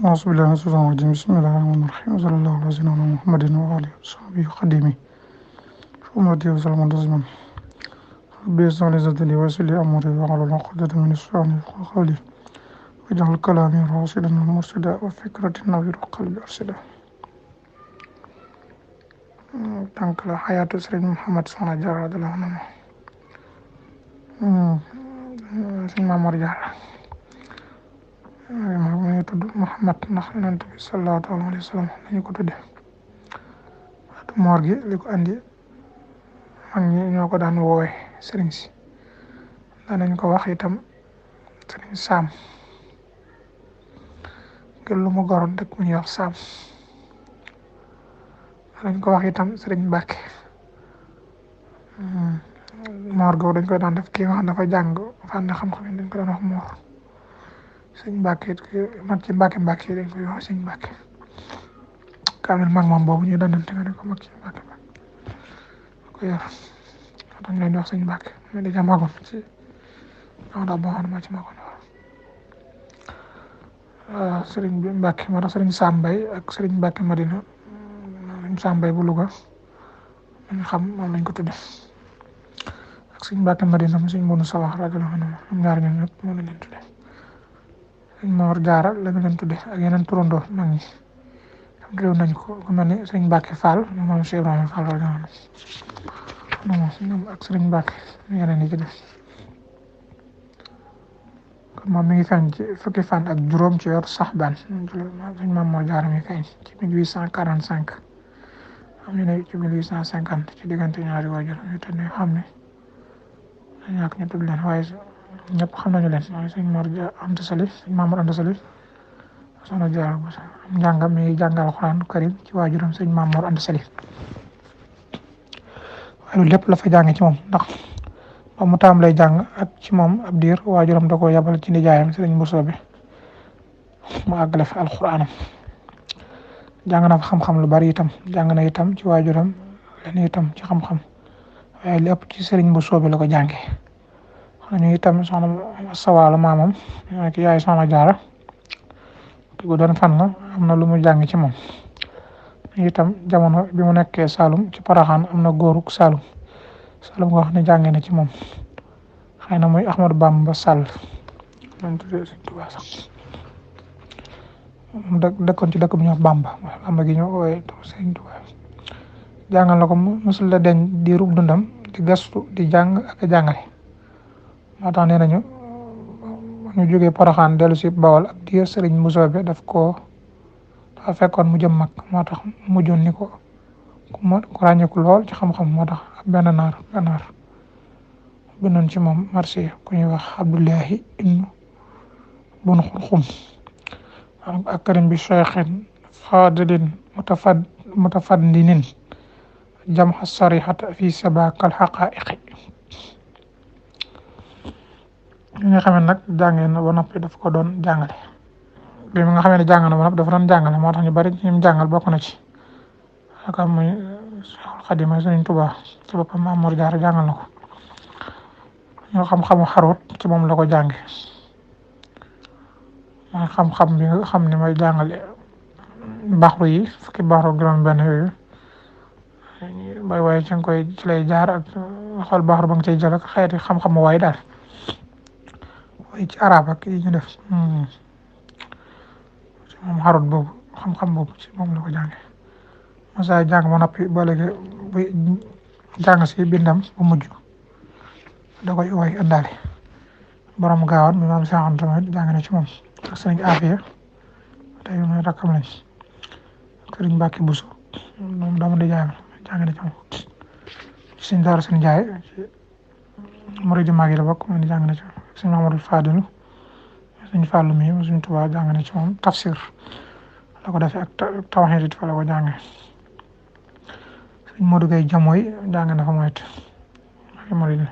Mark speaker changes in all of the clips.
Speaker 1: أعوذ بالله من الشيطان الرجيم بسم الله الرحمن الرحيم وصلى الله على سيدنا محمد وآله وصحبه وخديمه وأمته وسلم تسليما ربي اشرح لي صدري ويسر لي أمري واحلل عقدة من لساني يفقهوا قولي واجعل كلامي راشدا ومرشدا وفكرتي نوير وقلبي أرشدا. tànk la xayaatu Sëriñ Mouhamed Soxna Jaara radiyallaahu anhu Sëriñ Mamoor Jaara mu ngi tudd Mouhamed ndax Yonent bi sallallaahu alayhi wa sallam lañu ko tudde atu moor gi li ko andi mag ñi ñoo ko daan woowe sëriñ si daanañ ko wax itam sëriñ Saam ngir lu mu goroon dëkk mu ñuy wax Saam dañ ko wax itam sëriñ Mbàkke moor googu dañ koy daan def kii nga xam dafa jàng fànn xam-xam yi dañ ko daan wax moor sëriñ Mbàkke it mag ci Mbàkke yi dañ koy wax sëriñ Mbàkke kaamil mag moom boobu ñu dandante nga dañ ko mag ci Mbàkke ko yor dañ leen di wax sëriñ Mbàkke mais déjà magoon ci non daal boo xam ne maa ci magoon waaw sëriñ bi Mbàkke moo tax sëriñ Sam Mbay ak sëriñ Mbàkke Madina Sambay bu Louga ñu xam moom lañ ko tudde ak suñ Mbàkke Madina mu suñ Mboonu Sawax radiyallaahu anhu ñoom ñaar ñoom ñëpp moom lañ leen tudde suñ Moor Jaara lañ leen tudde ak yeneen turandoo mag ñi xam réew nañ ko ku mel ni sëñ Mbàkke Fall moom Cheikh Ibrahima Fall radiyallaahu anhu ñoom ak sëriñ Mbàkke yeneen yi ci def kon moom mi ngi feeñ ci fukki fan ak juróom ci yor Saxbaan suñ Maam Moor Jaara mi feeñ ci 1845 am ñu ne ci 1850 ci diggante ñaari waajur ñu te ne xam ne ñàkk ñu tudd leen waaye ñëpp xam nañu leen mooy sëñ Mor Anta Sali sëñ Mamour Anta Sali Soxna Jaara bu sa am njàngam mi jàngal Alxuraan karim ci waajuram sëñ Mamour Anta Sali waaye loolu lépp la fa jàng ci moom ndax ba mu tàmbalee jàng ak ci moom ab diir waajuram da ko yabal ci nijaayam sëriñ Bousso bi mu àggale fa Alxuraanam jàng na fa xam-xam lu bari itam jàng na itam ci waajuram leen itam ci xam-xam waaye lépp ci sëriñ Bousso bi la ko jàngee xam ñu itam soxna Sawaalo maamam ak yaay Soxna Jaara ki ko doon fan la am na lu mu jàng ci moom itam jamono bi mu nekkee Saalum ci Poroxaan am na góoruk Saalum nga xam ne jàngee na ci moom xëy na muy Ahmadu Bamba Sall lañ tuddee Sëriñ Tuubaa sax dëkkoon ci dëkk bu ñuy wax Bamba gi ñu wooye Sëriñ Tuubaa jàngal na ko mosul la deñ di rub dundam di gastu di jàng ak a jàngale moo tax nee nañu ñu jógee Poroxaan dellu si Bawol ab diir sëriñ Bousso bi dafa fekkoon mu jëm mag moo tax mujjoon ni ko ku ràññeeku lool ci xam-xam moo tax benn naar bindoon ci moom marché ku ñuy wax Abdullahi ibnu bun Xurxum ak karim bi cheikhin fadilin mutafaddinin jamxa sarihata fi sabakal xaqaiqi li nga xam ne nag jàngee na ba noppi daf ko doon jàngale bi nga xam ne jàng na ba noppi dafa doon jàngale moo tax ñu bari ñim jàngal bokk na ci aka muy Xadima Sëriñ Tuubaa ci boppam Maam Mor Jaara jàngal na ko ñoo xam-xamu xarut ci moom la ko jànge mooy xam-xam bi nga xam ne mooy jàngale baxru yi fukki baxru juróom benn yooyu waaye ci lay jaar ak xool baxru ba nga cay jël ak xeeti xam-xam waaye daal waaye ci arab ak yi ñu def ci moom xarut boobu xam-xam boobu ci moom la ko jànge masa jàng ba noppi ba léegi bu jàng si bindam bu mujj da koy woy ëndaale borom gaawan mi maam Seex Anta tamit jàng na ci moom ak sëriñ Afiya tey mooy rakkam lañ sëriñ Mbàkke Buso moom doomu di jaay jàng na ci moom sëriñ Daara Sëriñ Njaay ci muridi mag yi la bokk moom jàng na ci moom sëriñ Mamadou Fadilu sëriñ Fàllu mi sëriñ Tuubaa jàng na ci moom tafsir la ko defee ak tawhiid fa la ko jàngee sëriñ Modou Gay Jamooy jàng na fa mooy it muridi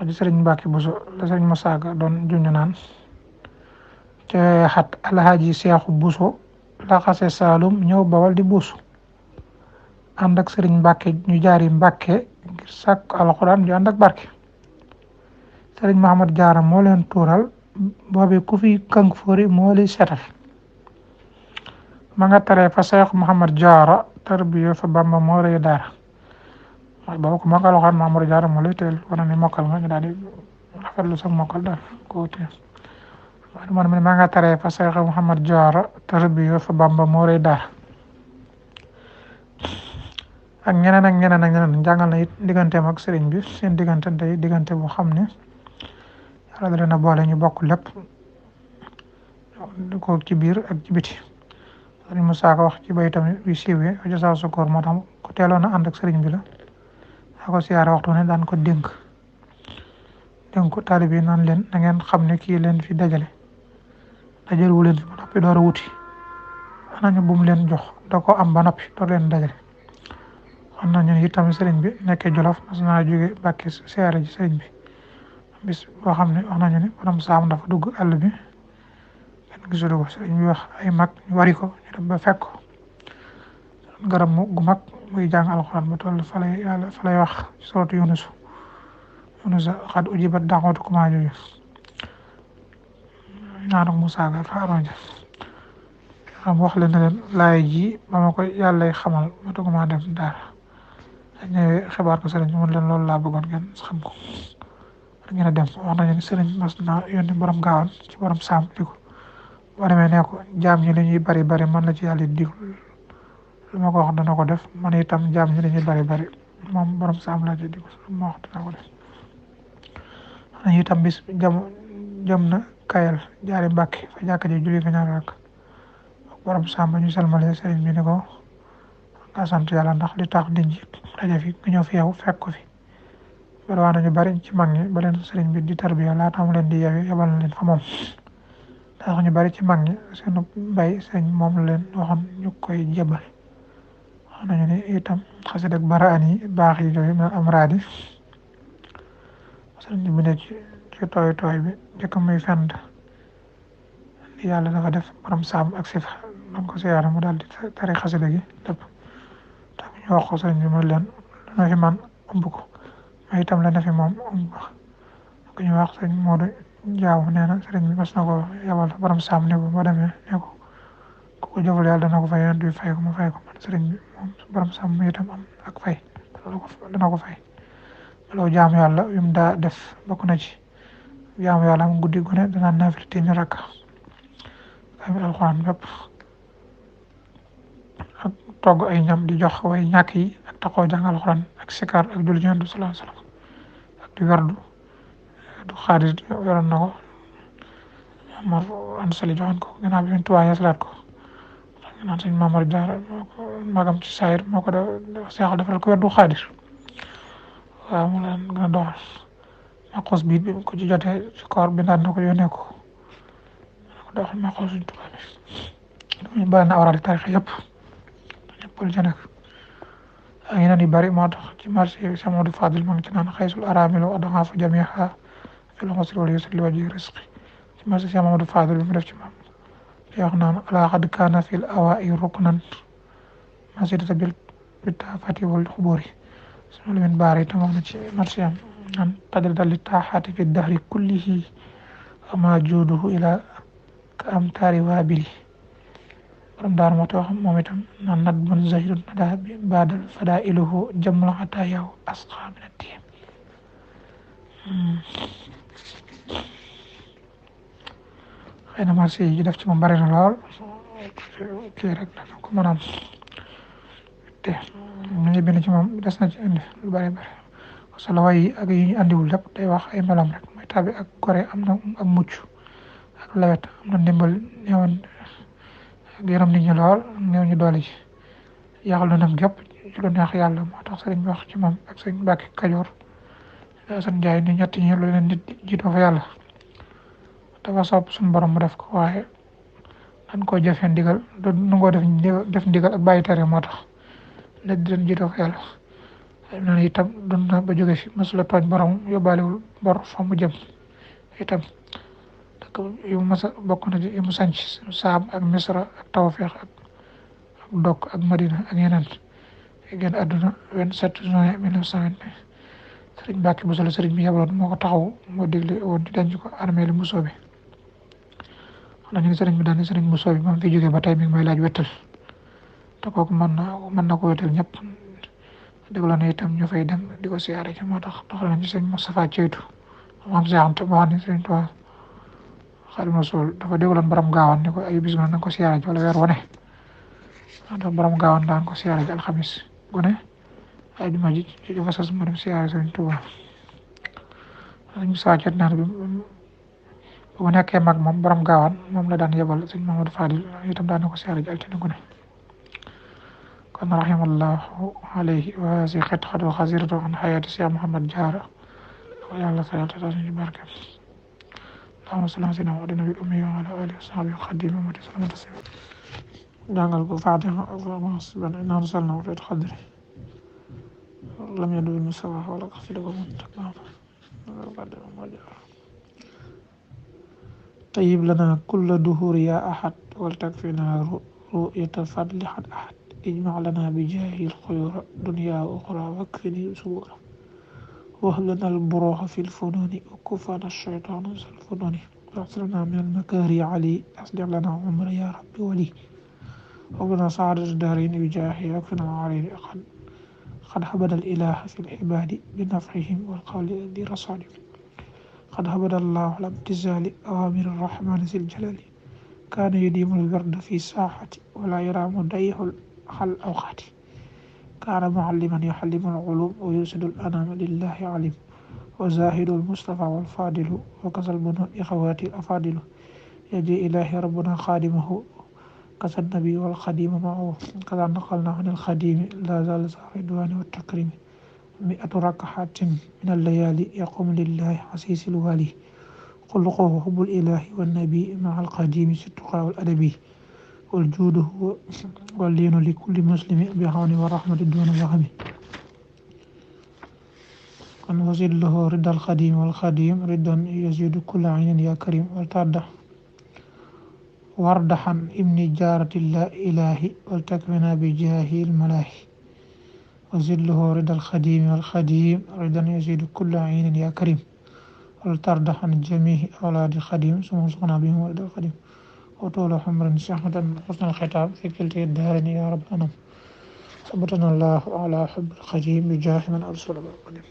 Speaker 1: di sëriñ Mbàkke Buso la sëriñ Musaa Ka doon junj naan ca xat alhaaji Seexu Buso la xase Saalum ñëw Bawal di buusu ànd ak sëriñ Mbàkke ñu jaari Mbàkke ngir sàkk alxuraan ju ànd ak barke sëriñ Mahamad Jaara moo leen tuural boobi ku fi kank fóori moo lay setal ma nga taree fa Cheikh Mouhamad Diarra tarbiya fa Bamba moo rëy daara mooy boobu ku mokkal waxaan Mamadou Diarra moo lay teel wana ni mokkal nga ñu daal di rafetlu sax mokkal daal ko teel man ma nga taree fa Cheikh Mouhamad Diarra tarbiya fa Bamba moo rëy daara ak ñeneen ak ñeneen ak ñeneen jàngal na it digganteem ak sëriñ bi seen diggante tey diggante bu xam ne yàlla da leen a boole ñu bokk lépp ko ci biir ak ci biti sëriñ Moussa Ka wax ci bay tamit bi siiwee ajo sa sukkoor moo tax ku teeloon a ànd ak sëriñ bi la daa ko siyaare waxtu ne daan ko dénk ko taalib yi naan leen na ngeen xam ne kii leen fi dajale wu leen fi ba noppi door a wuti anañu bu mu leen jox da ko am ba noppi door leen dajale xam na ñun itam sëriñ bi nekkee Jolof mas naa jóge Mbàkke siyaare ji sëriñ bi bis boo xam ne wax nañu ne borom saam dafa dugg àll bi kenn gisulu ko sëriñ bi wax ay mag ñu wari ko ñu dem ba fekk ko garab gu mag muy jàng alxuraan ba toll fa lay wax suratu Yunus xad ujibat da'watukumaa jooju ñaanu Musaa Ga fa aroja xam wax leen ne leen laay ji ba ma ko yàllay xamal ma tuguma dem daara ñëwee xibaar ko sëriñ mun leen loolu laa bëggoon ngeen xam ko ngeen a dem wax nañu ne sëriñ mas na yónni borom gaawan ci borom saam di ko boo demee ne ko jaam ñi li ñuy bari bari man la ci yàlla diw lu ma ko wax dana ko def man itam jaam ñi li ñuy bari bari moom borom saam la ci di ko lu ma wax dana ko def wax nañu itam bis jëm na Kayal jaari Mbàkke fa jàkka ji julli fa ñaar rakk borom saam ba ñu salmale sëriñ bi ne ko nga sant yàlla ndax li tax nit ñi daje fi ku ñëw fi yow fekk ko fi bari waa nañu bari ci mag ñi ba leen sëriñ bi di tarbiya laata mu leen di yewi yebal na leen fa moom ndax ñu bari ci mag ñi seen mbay sëriñ moom la leen waxoon ñu koy jébal wax nañu ne itam xasida ak baraan yi baax yi yooyu mel am raadi sëriñ bi ne ci tooy tooy bi njëkk muy fend yàlla dafa def borom saam ak sifa doon ko siyaare mu daal di tari xasida gi lépp tax ñu wax ko sëriñ bi mu leen la na fi man ëmb ko ma itam la na fi moom ëmb ko ñu wax sëriñ Modou Jaaw nee na sëriñ bi mas na ko yabal borom saam ne ko boo demee ne ko ku ko jëfal yàlla dana ko fay yonent bi fay ko mu fay ko man sëriñ bi moom borom saam mu itam am ak fay dana ko fay loolu jaamu yàlla yu mu daa def bokk na ci jaamu yàlla am guddi gu ne danaa naafila téeméer rakka kamil alxuraan bépp ak togg ay ñam di jox way ñàkk yi ak taxaw jàng alxuraan ak sikar ak julli ci Yonent bi sallallahu alayhi wasallam ak di werdu du xaadir yoroon na ko Mor Anta Sali joxoon ko gannaaw bi Tuubaa yeesalaat ko naan sëñ Maamar Jaara magam ci saayir moo ko seexal defal ko werdu xaadir waaw mu leen gën a doxal maqos biit bi ko ci jotee ci koor bi naan na ko yónnee ko doxal maqos suñ Tuubaa bi bari na awraadi tarixa yëpp ñëpp ci nekk ak yeneen yu bari moo tax ci marché bi Cheikh Mamadou Fadil ma ngi ci naan xaysul araamilu adxaafu jamiiha fil usri wal yusri li wajhi risqi ci marché Cheikh Mamadou Fadil bi mu def ci moom di wax naan alaa qad kaana fil awaa'i ruknan masidata bil taafati wal xuburi sunu limin baari itam wax na ci marché am naan tajridat li taaxaati fi dahri kullihi ama juuduhu ila ka amtaari waabili borom daar moo tax moom itam naan nat bun zahirun nada badal fadailuhu jamul xataa yow asqa min attiyam xëy na marché yi def ci moom bari na lool kii rek la ko mën a am te ñu ngi bind ci moom des na ci indi lu bari bari solo way yi ak yi ñu andiwul lépp day wax ay melam rek mooy tabi ak gore am na ak mucc ak lawet am na ndimbal ñëwoon yaram nit ñi lool néew ñu doole ci yaxal na nag gépp ci lu neex yàlla moo tax sëriñ bi wax ci moom ak sëriñ Mbàkke Kajoor Asan Njaay ni ñett ñi lu leen nit jiitoo fa yàlla dafa sopp suñu borom mu def ko waaye dañ koo jëfee ndigal du nangoo def ndigal ak bàyyi tere moo tax nit di leen jiitoo fa yàlla am na itam dund na ba jóge fi masula tooñ borom yóbbaalewul bor fa mu jëm itam yu masa bokk na ci yu mu sanc saam ak misra ak tawfeex ak dokk ak madina ak yeneen génn àdduna 27 juin 1920 sëriñ Mbàkke Buso la sëriñ bi yebaloon moo ko taxaw moo digle woon di denc ko armée li Mbusoobe nañu sëriñ bi daal sëriñ Bousso bi moom fi jógee ba tey mi ngi may laaj wettal te kooku mën na ko wettal ñëpp déglu na itam ñu fay dem di ko siyaare ci moo tax doxal nañ ci sëriñ Moustapha Ceytu moom seexante moo xam ne sëriñ Tuubaa Xaadimu Rasuul dafa dégloon borom gaawaan ni ko ay bis na ko siyaare ji wala weer wane ndax borom gaawaan daan ko siyaare ji alxamis gu ne ay juma ji dafa sas mu dem siyaare sëriñ Tuubaa sëriñ Moustapha Ceytu naan bi bu mu nekkee mag moom borom gaawaan moom la daan yebal sëriñ Mamadou Fadil itam daan na ko siyaare ji altine gu ne kon rahimallahu alayhi wa si xetxatu xasiratu an xayaati Cheikh Mouhamad Diarra yàlla sayal te tax ñu barke allahumma salli ala sayyidina Muhammadin nabiyil ummi wa ala alihi wa sahbihi xadim amati salama taslima jàngal ko Fatiha ak mahsiban inna arsalnahu laylatal qadri lam yadul musawa wala xasida ko mun طيب لنا كل دهور يا أحد ولتكفنا رؤية الفضل حد أحد اجمع لنا بجاه الخير دنيا وأخرى واكفني سبورا وهب لنا البروح في الفنون وكفنا الشيطان في الفنون واغفرنا من المكاره علي أصلح لنا عمر يا رب ولي وبنا سعادة الدارين بجاهي واكفنا عليه قد حبد الإله في العباد بنفعهم والقول لرصاد قد حبد الله على امتثال أوامر الرحمن ذي الجلال كان يديم الورد في ساحة ولا يرام ضيح الأوقات كان معلما يحلم العلوم ويرشد الأنام لله عليم وزاهد المصطفى والفاضل وكذا البنو إخواتي الأفاضل يجي إلهي ربنا خادمه كذا النبي والخديم معه كذا نقلنا عن الخديم لا زال الرضوان والتكريم 100 ركعات من الليالي يقوم لله عسيس الوالي خلقه حب الإله والنبي مع القديم التقى والأدب والجود واللين لكل مسلم بعون ورحمة دون وهم أن وزد له رضا الخديم والخديم رضا يزيد كل عين يا كريم والتعدى وردحا ابن جارة الإله والتكمنا بجاه الملاهي وزد له رضا الخديم والخديم رضا يزيد كل عين يا كريم والتردح عن جميع أولاد الخديم ثم صنع بهم ولد الخديم وطول حمر سحمة حسن الختام في كلتا الدارين يا رب الأنام ثبتنا الله على حب الخديم بجاه من أرسل بالقديم